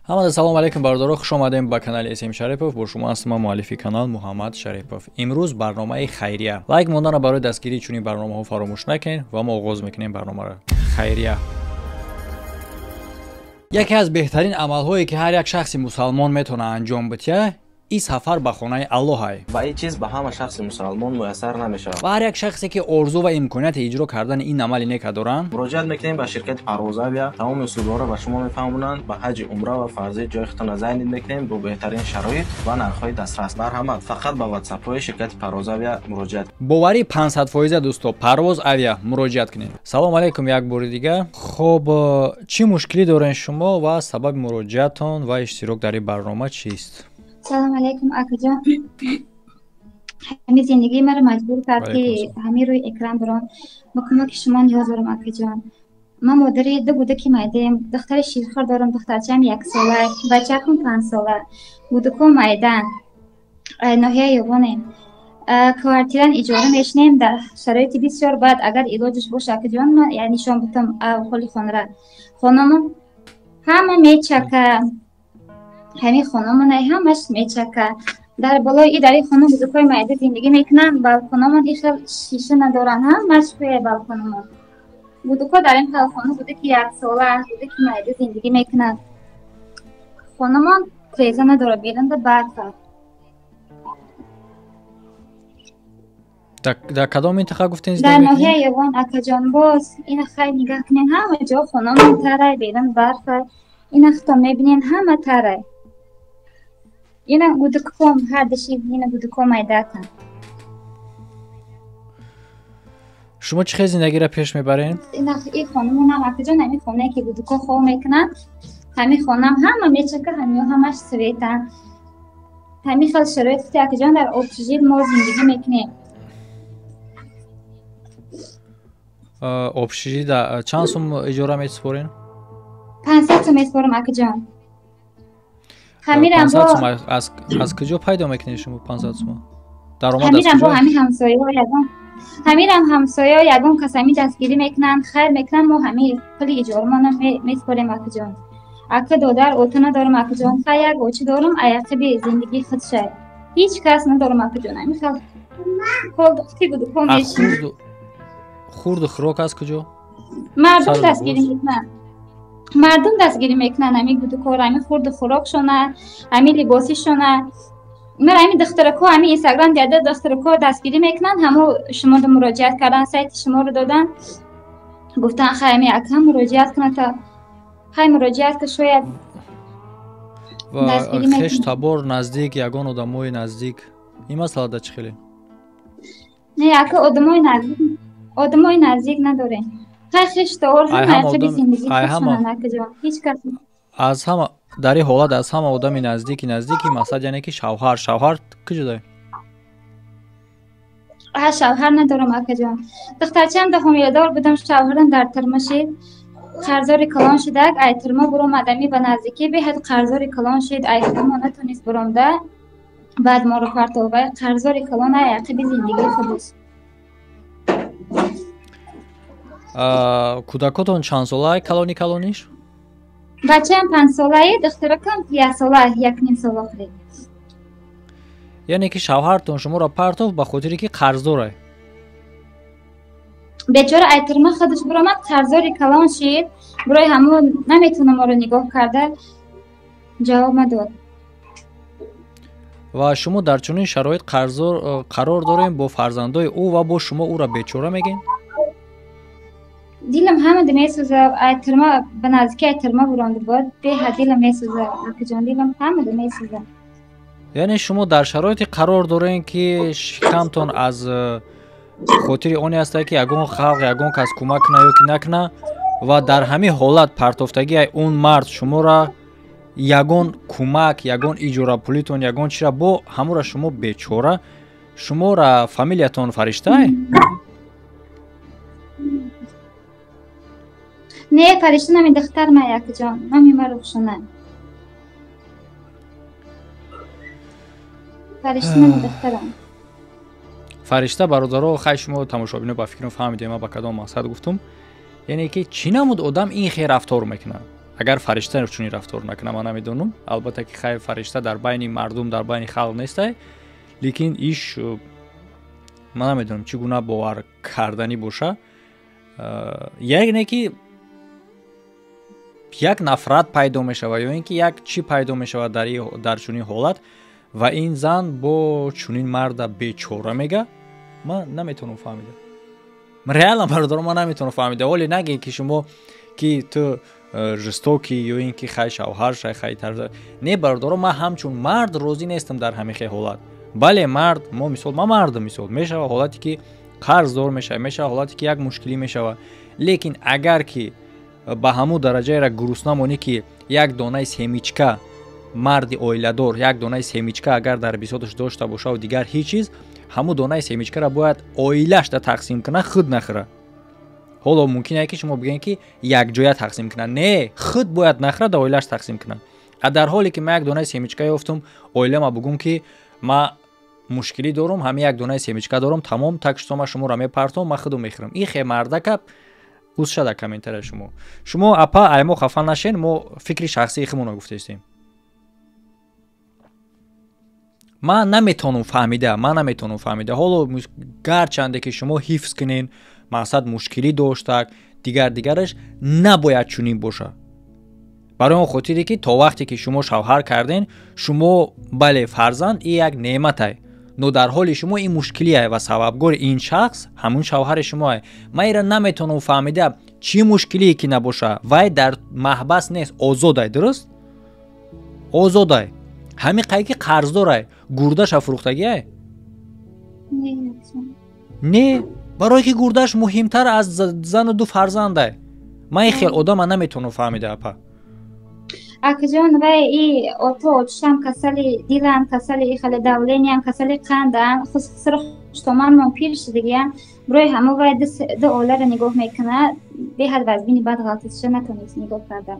Ҳамада салом алейкум бародаро, хуш омадем ба канали СМ Шарипов. Бо шумо ҳастам ман, муаллифи канал Муҳаммад Шарипов. Имрӯз барномаи хайрия. Лайк монданро барои дастгирии чунин барномаҳо фаромӯш накунед ва мо оғоз мекунем барномаро. Хайрия яке аз беҳтарин амалҳое ки ҳар як шахси мусалмон метавонад анҷом бидиҳад, ин сафар ба хонаи Аллоҳ. Ва ин чиз ба ҳама шахси мусалмон муяссар намешавад. Ва ҳар як шахсе ки орзу ва имконияти иҷро кардани ин амали нека доранд, муроҷиат мекунем ба ширкати Парвоз Авиа. Тамоми усулҳоро ба шумо мефаҳмонанд. Ба ҳаҷи умра ва фарзӣ ҷои худтонро зайнид мекунем бо беҳтарин шароит ва нархҳои дастрас. Марҳамат, фақат ба ватсапҳои ширкати Парвоз Авиа муроҷиат. Боварӣ 500% дӯсто, Парвоз Авиа муроҷиат кунед. Салом алейкум як бори дига. Хоб, чӣ мушкилӣ дорен шумо ва сабаби муроҷиатон ва иштирок дар ин барнома чист? Салом алейкум акаҷон. Ҳамин зиндагии маро маҷбур кард ки ҳамин рӯи экран биром. Ба кӯмаки шумо ниёз дорам акаҷон. Ман модари ду кӯдаки майдаем. Духтари ширхӯр дорам, духтарчаам яксола, бачакам панҷсола. Кӯдакҳо майдан. Ноҳияи Ёвонем. Квартиран иҷора мешинем дар шароити бисёр бад. Агар илоҷаш боша акаҷон, ман нишон бутам ҳоли хонара. Хонамон ҳама мечака. Ҳамин хонамон ҳамаш мечака. Дар болои и дари хона бузургҳои майда зиндагӣ мекунанд. Балкономон ин хел шиша надоранд, ҳамаш хӯя балкономон. Бузургҳо дар ин хел хона буда ки яксола, буда ки майда зиндагӣ мекунанд. Хонамон треза надорад, берунда барф аст. Дар кадом минтақа гуфтен? Дар ноҳияи Ёвон акаҷон. Боз ина хайр нигаҳ кунед, ҳама ҷо хонамон тарай, берун барф аст. Ина худтон мебинед, ҳама тарай. Ина гудуком ҳардаши, ина гудуком майдакан. Шумо чӣ хел зиндагиро пеш мебаред? Ина и хонамонам акаҷон, ҳамин хонае ки гудуко хоб мекунанд, ҳамин хонам ҳама мечака, ҳамиё ҳамаш светан. Ҳамин хел шароит ки акаҷон дар общежит мо зиндагӣ мекунем. Общежит чанд сум иҷора месупорен? 500 сум месупорам акаҷон. 500 сум аз куҷо пайдо мекунед шумо 500 сум? Даромад аз куҷо? Ҳамин ҳамсояҳо ягон, ҳаминам ҳамсояҳо ягон кас ҳамин дастгирӣ мекунанд, хайр мекунанд, мо ҳамин пули иҷорамонро месупорем акаҷон. Ака додар ота надорам акаҷон, хай як очи дорам, аяқиби зиндагии худшай. Ҳеҷ кас надорам акаҷон, ҳамин хел ҳол духти гудукҳо мешинем. Хурду хӯрок аз куҷо? Мардум дастгирӣ мекунанд. Мардум дастгирӣ мекунанд ҳамин гудукҳоро, ҳамин хурду хӯрокшона, ҳамин либосишона. Ман ҳамин духтаракҳо, ҳамин инстаграм дида духтаракҳо дастгирӣ мекунанд, ҳамо шуморо муроҷиат кардан, сайти шуморо додан, гуфтан хай ҳамин ака муроҷиат кунад, та хай муроҷиат ка шояд ва хеш табор наздик, ягон одамои наздик ин масъала да чӣ хеле? Не ака, одамои наздик, одамои наздик надорем. Аз ҳама дар ин ҳолат аз ҳама одами наздики наздики мақсад яъне ки шавҳар, шавҳар куҷо доред? Шавҳар надорам акаҷон. Духтарчаам да ҳомиладор будам, шавҳарам дар тирма шид, қарздори калон шудак, ай тирма буромад, ами ба наздикӣ беҳад қарздори калон шид, ай худмо натонист буромда, баъд моро партовай, қарздори калон ай ақиби зиндагии худаш. Кӯдакотон чанд сола, калони калониш? Бачаам панҷсолае, духтаракам яксола, якним сола хӯред. Яъне ки шавҳартон шуморо партофт ба хотире ки қарздорай? Бечора ай тирма худаш буромад, қарздори калон шид, барои ҳамон наметавона моро нигоҳ карда, ҷавоб надод. Ва шумо дар чунин шароит қарздор қарор дорем бо фарзандои ӯ ва бо шумо ӯро бечора мегӯед? Дилам ҳамада месӯзад, ай тирма ба наздики ай тирма буронда буд, беҳад дилам месӯзад акаҷон, дилам ҳамада месӯзад. Яъне шумо дар шароите қарор дорем ки шикамтон аз хотири оне ҳастад ки ягон халқ, ягон кас кӯмак кунад ё ки накунад, ва дар ҳамин ҳолат партофтагии он мард шуморо ягон кӯмак, ягон иҷорапулитон, ягон чира бо ҳамура шумо бечора, шуморо фамилиятон фариштае? Не, фаришта номи духтар ман акаҷон, номи ман Рухшона. Фаришта номи духтарам. Фаришта бародаро, хай шумо тамошобино ба фикрам фаҳмидем ман ба кадом мақсад гуфтум. Яъне ки чӣ намуд одам ин хел рафтор мекунад? Агар фаришта чунин рафтор накунад, ман намедонам. Албатта ки хайр, фаришта дар байни мардум, дар байни халқ нестай, лекин иш ман намедонам чӣ гуна бовар карданӣ боша. Яъне ки як нафрат пайдо мешавад ё ин ки як чӣ пайдо мешавад дар чунин ҳолат, ва ин зан бо чунин марда бечора мега. Ман наметавонам фаҳмида, реалан бародаро, ман наметавонам фаҳмида. Ҳоле нагӯед ки шумо ки ту жестокий ё ин ки хай шавҳар шай хай тарз. Не бародаро, ман ҳамчун мард розӣ нестам дар ҳамин хел ҳолат. Бале, мард, мо мисол, ман мардам, мисол мешава ҳолате ки қарздор мешава, мешава ҳолате ки як мушкилӣ мешава, лекин агар ки ба ҳамун дараҷаеро гурусна монӣ ки як донаи семичка, марди оиладор як донаи семичка агар дар бисоташ дошта бошаву дигар ҳеҷ чиз, ҳамун донаи семичкаро бояд оилашда тақсим кунад, худ нахӯра. Ҳоло мумкин ае ки шумо бигӯед ки якҷоя тақсим кунад. Не, худ бояд нахӯра, да оилаш тақсим кунад. А дар ҳоле ки ман як донаи семичка ёфтум, оилама бугум ки ман мушкилӣ дорум, ҳамин як донаи семичка дорум, тамом, так что ман шуморо мепартом, ман худум мехӯрам. Ин хе мардака уз шада комментария шумо. Шумо апа ай мо хафа нашен, мо фикри шахсии худмонро гуфтаистем. Ман наметавонам фаҳмида, ман наметавонам фаҳмида. Ҳоло гарчанде ки шумо ҳифз кунен, мақсад мушкилӣ доштак, дигар дигараш набояд чунин боша. Барои он хотире ки то вақте ки шумо шавҳар карден, шумо бале фарзанд ин як неъматай, но дар ҳоли шумо ин мушкилие ва сабабгори ин шахс ҳамун шавҳари шумоае. Ман инро наметавонам фаҳмида чӣ мушкилие ки набоша. Вай дар маҳбас нест, озодай, дуруст? Озодай. Ҳамин қай ки қарздорай, гурдаша фурӯхтагиай? Не, барое ки гурдаш муҳимтар аз зану ду фарзандай. Ман ин хел одама наметавонам фаҳмида апа. Акаҷон, вай и ото очишам касали дилам, касали и хеле давлениям, касали қандам, хусро хуштоманмон пир шудагиям. Барои ҳамо вай ду оиларо нигоҳ мекунад, беҳад вазбини бад ғалтиша натонист нигоҳ карда.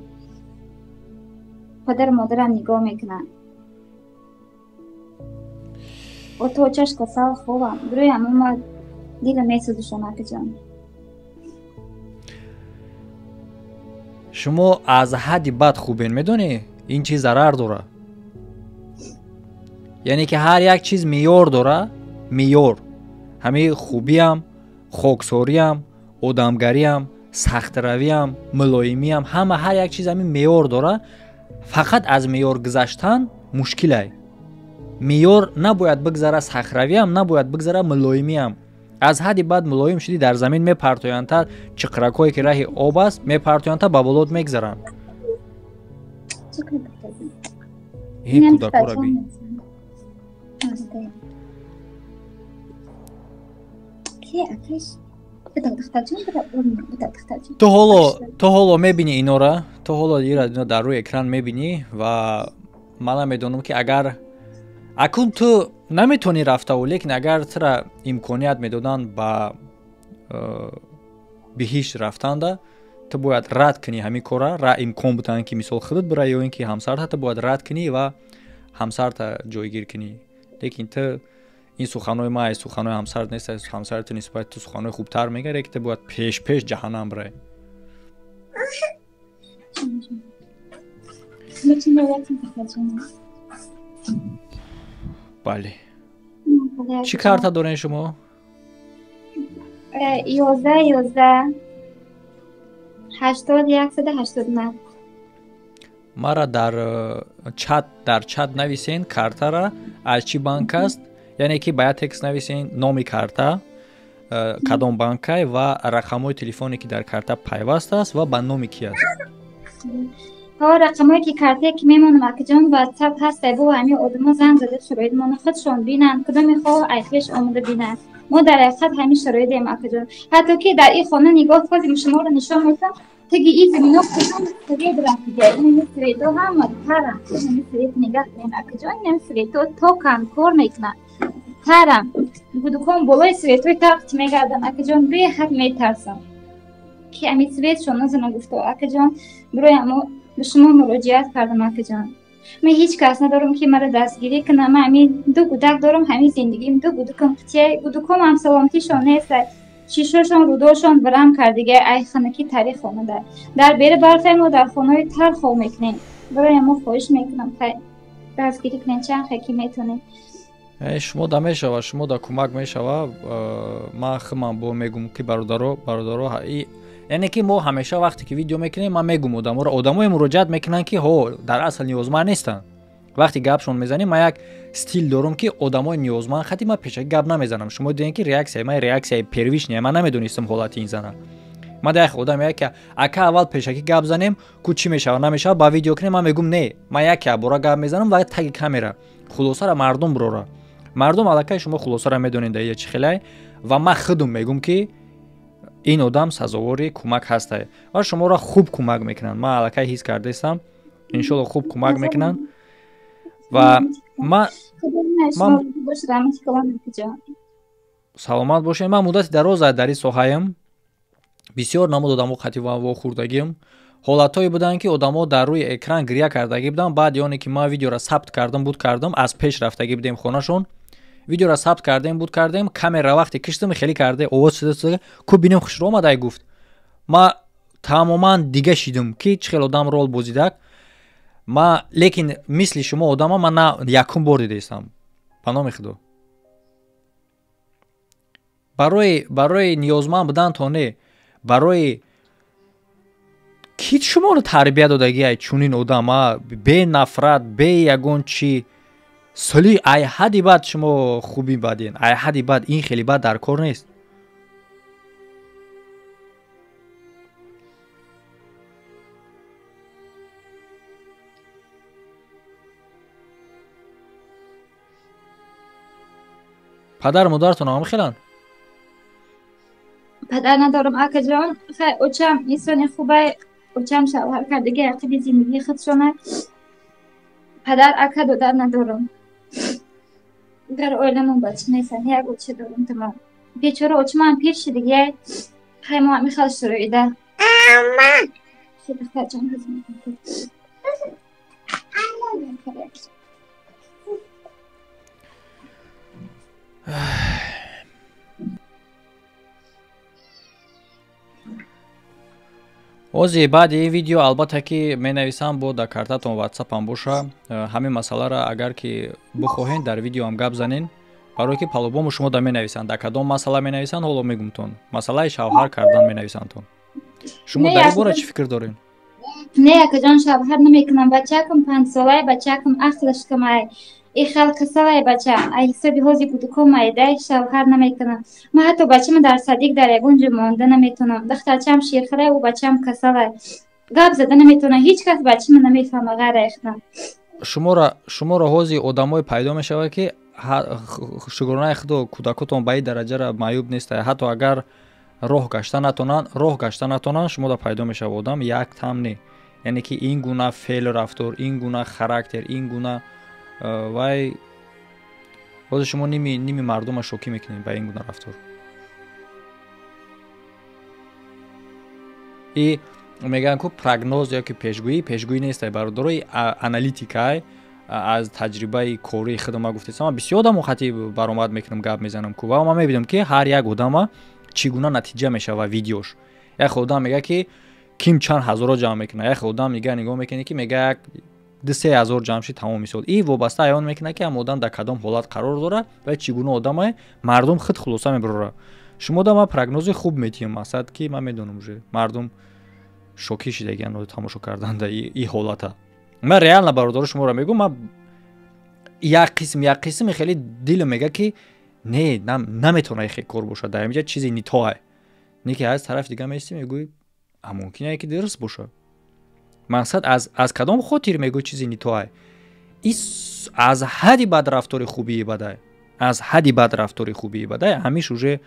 Падару модарам нигоҳ мекунанд. Ото очаш касал хобам. Барои ҳамо ма дилам месӯзишам акаҷон. Шумо аз ҳадди бад хубен, медонӣ? Ин чиз зарар дора. Яъне ки ҳар як чиз меъёр дора, меъёр. Ҳамин хубиам, хоксориам, одамгариам, сахтравиам, мулоимиам, ҳама ҳар як чиз ҳамин меъёр дора. Фақат аз меъёр гузаштан мушкилай. Меъёр набояд бигзара сахравиам, набояд бигзара мулоимиам. Аз ҳадди бад мулоим шудӣ, дар замин мепартояндта чиқракҳое ки раҳи об аст, мепартояндта ба болот мегзаранд. Ин кӯдакҳоро бин. Ту ҳоло мебинӣ инора, ту ҳоло ира дар рӯи экран мебинӣ ва ман намедонам ки агар акун ту наметавонӣ рафтаву, лекин агар тура имконият медоданд ба биҳишт рафтанда, ту бояд рад кунӣ ҳамин кора, ра имкон бутанд ки мисол худат бира ё ин ки ҳамсарта, ту бояд рад кунӣ ва ҳамсарта ҷойгир кунӣ. Лекин ту ин суханҳои ман, суханҳои ҳамсарт нест, ҳамсари ту нисбати ту суханҳои хубтар мегӯяд, лекин ту бояд пеш-пеш ҷаҳаннам бирай. Бале. Чӣ карта дорен шумо? 11 11 80 189. Мара дар чат нависен картара аз чӣ банк аст, яъне ки ба як текст нависен номи карта, кадом банкай ва рақамҳои телефоне ки дар карта пайваст аст ва ба номи ки аст. Ҳо, рақамҳое ки картае ки мемонам акаҷон, ватсап ҳаст, бо ҳамин одамо занг зада шароитмона худшон бинанд, кудоме хоҳ айхеш омода бинанд. Мо дар ҳақиқат ҳамин шароитем акаҷон. Ҳатто ки дар ин хона нигоҳ кардем, шуморо нишон медиҳам, таги ин замино кудом свет рафтига, ин светҳо ҳама таранд, ин свет нигаҳ кунем акаҷон, ин светҳо токанд, кор мекунанд, таранд. Гудукон болои светҳои тахт мегарданд акаҷон, беҳад метарсам ки ҳамин свет шон назана гуфто акаҷон. Барои ҳамо ба шумо муроҷиат кардам акаҷон. Ман ҳеҷ кас надорам ки маро дастгирӣ кунам. Ман ҳамин ду кӯдак дорам, ҳамин зиндагиам ду кӯдакам қития, кӯдакомам саломатишон нест. Чишошон рудошон варам кардига, ай ханаки тари хонада. Дар бери барфай мо дар хонаҳои тар хоб мекунем. Барои мо хоҳиш мекунам, хай дастгирӣ кунем, чанд хай ки метонем. Шумо да мешава, шумо да кӯмак мешава. Ман химам бо мегум ки бародаро, яъне ки мо ҳамеша вақте ки видео мекунем, ман мегум одаморо, одамое муроҷиат мекунанд ки ҳо дар асл ниёзманд нестанд. Вақте гапшон мезанем, ман як стил дорум ки одамои ниёзманд хати ман пешаки гап намезанам. Шумо дидем ки реаксияи ман реаксияи первичная, ман намедонистам ҳолати ин зана. Ман да як одам як ака аввал пешаки гап занем, ку чӣ мешава намешава, ба видео кунем, ман мегум не, ман як бора гап мезанам ва таги камера хулосаро мардум бурора. Мардум аллакай шумо хулосаро медонед дар чӣ хелай, ва ман худум мегум ки ин одам сазовори кӯмак ҳастай ва шуморо хуб кӯмак мекунанд. Ман аллакай ҳис кардаистам, иншолло хуб кӯмак мекунанд. Ва ман саломат бошед. Ман муддати дароз дар ин соҳаям, бисёр намуд одамо хати вохӯрдагиам. Ҳолатҳое буданд ки одамо дар рӯи экран гиря кардагӣ буданд. Баъди оне ки ман видеоро сабт кардам, буд кардам, аз пеш рафтагӣ будем хонашон, видеоро сабт кардем, буд кардем, камера вақте киштам хеле карде овоз шуда, ку бинем хушро омадай гуфт. Ман тамоман дига шидам ки чӣ хел одам рол бозидак. Ма лекин мисли шумо одама ман на якум бор дидаистам. Ба номи Худо. Барои ниёзманд будан то не, барои ки шуморо тарбия додагиай чунин одам, бе нафрат, бе ягон чӣ соли ай ҳадди бад шумо хуби баден, ай ҳадди бад ин хеле бад дар кор нест. Падару модаратон ҳам хеланд? Падар надорам акаҷон. Хай очам инсони хубай, очам шавҳар кардагӣ ақиби зиндагии худшона. Падар ака додар надорам. Дар оиламон бача нестанд, як оча дорам тамом. Бечора очамам пир шидагиай. Хай мо ҳами хел шуроида. Духтарҷон Ози баъди ин видео албатта ки менависам, бо дар картатон ватсапам боша. Ҳамин масъаларо агар ки бихоҳед дар видеоам гап занен, барое ки палубому шумо да менависанд, дар кадом масъала менависанд, ҳоло мегумтон. Масъалаи шавҳар кардан менависандтон. Шумо дар ин бора чӣ фикр доред? Не, акаҷон, шавҳар намекунам. Бачакам 5 солай, бачакам ақлаш камай. И хел касалай бачам. Ай ҳисоби ҳози кӯдаком майдай шавҳар намекунам. Ман ҳатто бачама дар садик дар ягон ҷо монда наметавонам. Духтарчам ширхӯрай, ӯ бачам касалай. Гап зада наметавонам. Ҳеҷ кас бачама намефаҳма ғайр аз худам. Шуморо ҳози одамое пайдо мешавад ки шукронаи худо кӯдакотон ба ин дараҷара маъюб нестанд. Ҳатто агар роҳ гашта натонанд, шумо да пайдо мешавад одам як там не. Яъне ки ин гуна феълу рафтор, ин гуна характер, ин гуна вай ҳозир шумо ними мардума шокӣ мекунед ба ин гуна рафтор. И мегӯянд ку прогноз ё ки пешгӯӣ, пешгӯӣ нестай бародарои, аналитикай аз таҷрибаи кории худам ман гуфтаистам. Ман бисёр одамо хати баромад мекунам, гап мезанам ку, ва ман мебинам ки ҳар як одама чӣ гуна натиҷа мешава видеош. Як одам мегӯяд ки ким чанд ҳазорро ҷамъ мекунад, як одам нигаҳ нигоҳ мекунад ки мегӯяд як 2-3 ҳазор ҷамъ шид, тамом мисол. И вобаста аён мекунад ки ҳам одам дар кадом ҳолат қарор дорад ва чӣ гуна одамае, мардум худ хулоса мебарорад. Шумо да ман прогнози хуб метиҳам, мақсад ки ман медонам уже мардум шокӣ шидагианд тамошо кардан да и ҳолата. Ман реально бародаро шуморо мегӯм, ман як қисм як қисми хеле дилам мегӯяд ки не, наметавона хел кор бошад, дар инҷа чизе не то ай. Не ки аз тарафи дига меистӣ, мегӯӣ а мумкин ае ки дуруст бошад. Мақсад аз кадом хотир мегӯӣ чизе не то ай? И аз ҳадди бад рафтори хубии бадай, аз ҳадди бад рафтори хубии бадай. Ҳамиш уже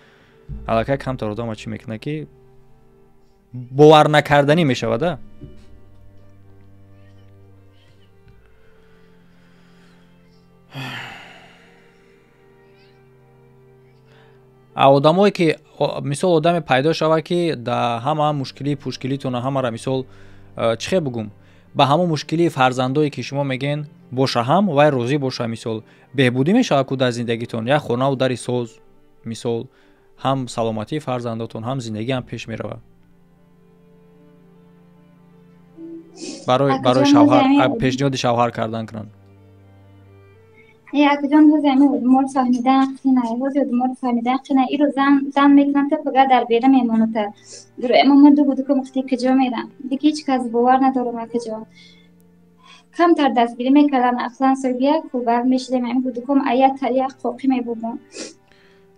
аллакай камтар одама чӣ мекунад ки бовар накарданӣ мешавада. А одамое ки мисол одаме пайдо шавад ки да ҳама мушкилии пушкилитона ҳамара мисол чӣ хел бугум, ба ҳамон мушкилии фарзандое ки шумо мегӯен боша ҳам вай розӣ боша, мисол беҳбудӣ мешавад ку дар зиндагитон, як хонаву дари соз, мисол Ҳам саломатии фарзандотон, ҳам зиндагӣ ҳам пеш меравад. Барои шавҳар пешниҳоди шавҳар кардан кунанд. Акаҷон, ҳози ами одаморо фаҳмидан қина, ҳози одаморо фаҳмидан қина. Иро зан мекунам, та фақат дар бера мемонад. Ама ма ду гудука мухти куҷо мерам? Дига ҳеҷ кас бовар надорам, акаҷон. Камтар дастгирӣ мекардам, ақлан соҳиби як кӯлбар мешидем, ами гудуком ая тарияқ қоқӣ мебурдам.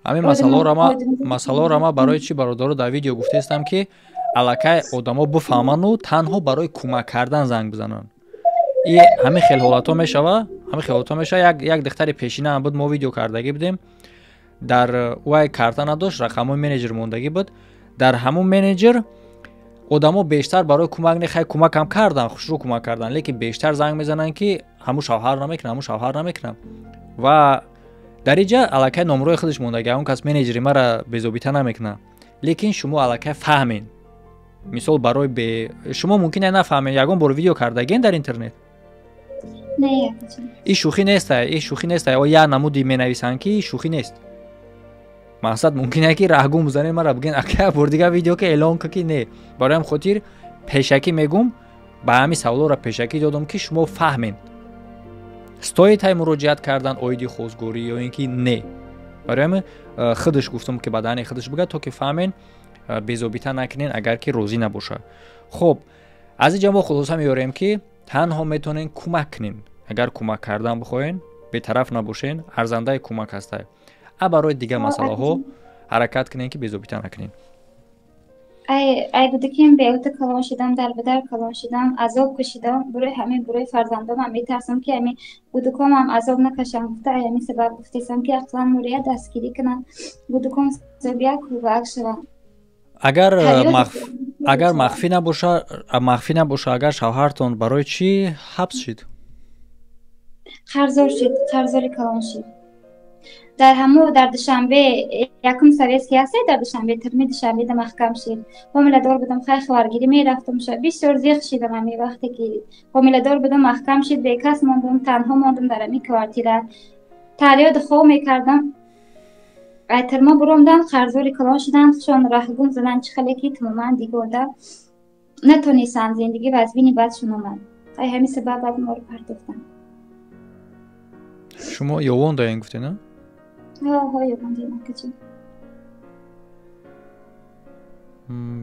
Ҳамин масъалаҳоро ма барои чӣ, бародаро, дар видео гуфтаистам, ки аллакай одамо бифаҳману танҳо барои кӯмак кардан занг бизананд. И ҳамин хел ҳолатҳо мешава, ҳамин хел ҳолатҳо мешава. Як духтари пешина буд, мо видео кардагӣ будем, дар вай карта надошт, рақамҳои менеҷер мондагӣ буд. Дар ҳамун менеҷер одамо бештар барои кӯмак не, хай кӯмакам кардан, хушрӯ кӯмак кардан, лекин бештар занг мезананд, ки ҳамун шавҳар намекунам, ҳамун шавҳар намекунам. Ва дар инҷа аллакай номрои худаш мондагӣ, ҳамун кас менеҷери мара безобита намекунад. Лекин шумо аллакай фаҳмед. Мисол, барои шумо мумкин нафаҳмед, ягон бор видео кардагин дар интернет? И шӯхӣ нест, и шӯхӣ нест. О як намуди менависанд, ки шӯхӣ нест. Мақсад, мумкин ки раҳгум бизанед мара, бигӯен, ака, бор дигар видео ки эълон ка, ки не. Барои ҳам хотир пешакӣ мегум, ба ҳамин саволоро пешакӣ додам, ки шумо фаҳмед, стоит ҳай муроҷиат кардан оиди хозгорӣ ё ин ки не. Барои ҳамин худаш гуфтам, ки ба даҳани худаш бигӯяд, то ки фаҳмед, безобита накунед, агар ки розӣ набошад. Хуб, аз инҷа мо хулоса меорем, ки танҳо метавонед кӯмак кунед. Агар кӯмак кардан бихоҳед, бетараф набошед, арзандаи кӯмак ҳастед. А барои дигар масъалаҳо ҳаракат кунед, ки безобита накунед. Ай гудаким беута калон шидам, дар ба дар калон шидам, азоб кашидам. Барои ҳамин, барои фарзандомам метарсам, ки ҳамин гудукомам азоб накашам гуфта, ай ҳамин сабаб гуфтесам, ки ақлан мурия дастгирӣ кунам, гудуком соҳиби як кӯлбак шавам. Агар махфӣ набоша, махфӣ набоша, агар шавҳартон барои чӣ ҳабс шид? Қарздор шид, қарздори калон шид. Дар ҳамо дар Душанбе, якум советский ҳасте, дар Душанбе, тирми Душанбеда маҳкам шид. Ҳомиладор будам, хай хабаргирӣ мерафтам, бисёр зиқ шидам. Ҳамин вақте ки ҳомиладор будам, маҳкам шид, бекас мондам, танҳо мондам дар ҳамин квартира. Таърёду хоб мекардам. Ай тирма буромдан, қарздори калон шидан, хушон раҳгум задан, чӣ хеле ки тамоман дигода натонистанд, зиндагӣ вазбини бадшон омад. Ай ҳамин сабаб баъд моро партофтанд. Шумо ёвон даен гуфте, на? Ҳо, ёвон даем, акаҷон.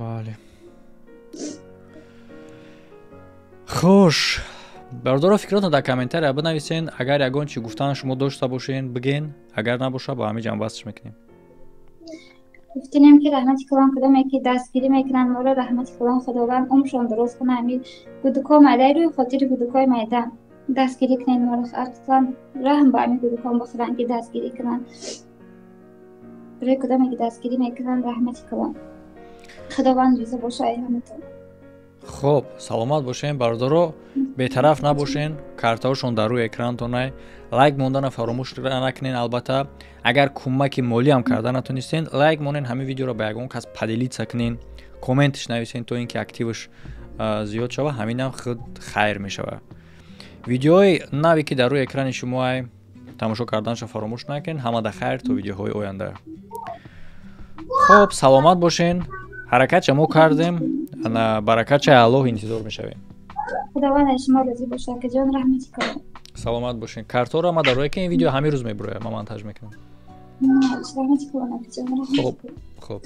Бале. Хуш, бародаро, фикротон дар комментария бинависен. Агар ягон чи гуфтан шумо дошта бошен, бигӯен, агар набоша, ба ҳамин ҷамъбастш мекунем. Гуфтинем, ки раҳмати калон, кудоме ки дастгирӣ мекунанд моро, раҳмати калон, Худованд умршон дуруст кунад. Ҳамин гудукҳо майдаи рӯи хотири гудукҳои майда дастгирӣ кунед моро, ақлан раҳм ба ҳамин гудукҳо бихӯранд, ки дастгирӣ кунанд. Барои кудоме ки дастгирӣ мекунанд, раҳмати калон, Худованд ризо боша ай ҳаматон. Хуб, саломат бошен, бародаро, бетараф набошен. Картаҳошон дар рӯи экранатонай. Лайк мондана фаромӯш накунен. Албатта, агар кӯмаки молӣ ҳам карда натонистен, лайк монен ҳамин видеоро, ба ягон кас поделиться кунен, комментш нависен, то ин ки активаш зиёд шава. Ҳаминам худ хайр мешава. Видеои наве ки дар рӯи экрани шумоай, тамошо карданашо фаромӯш накунед. Ҳамада хайр, то видеоҳои оянда. Хуб, саломат бошен. Ҳаракатша мо кардем, баракатша Аллоҳ, интизор мешавем. Худованд аз шумо розӣ бошад, акаҷон, раҳмати калон. Саломат бошен. Картҳоро ма дар рӯи ки ин видео ҳамин рӯз мебурояд, ман монтаж мекунам. Раҳмати калон, акаҷон. Хуб, хуб.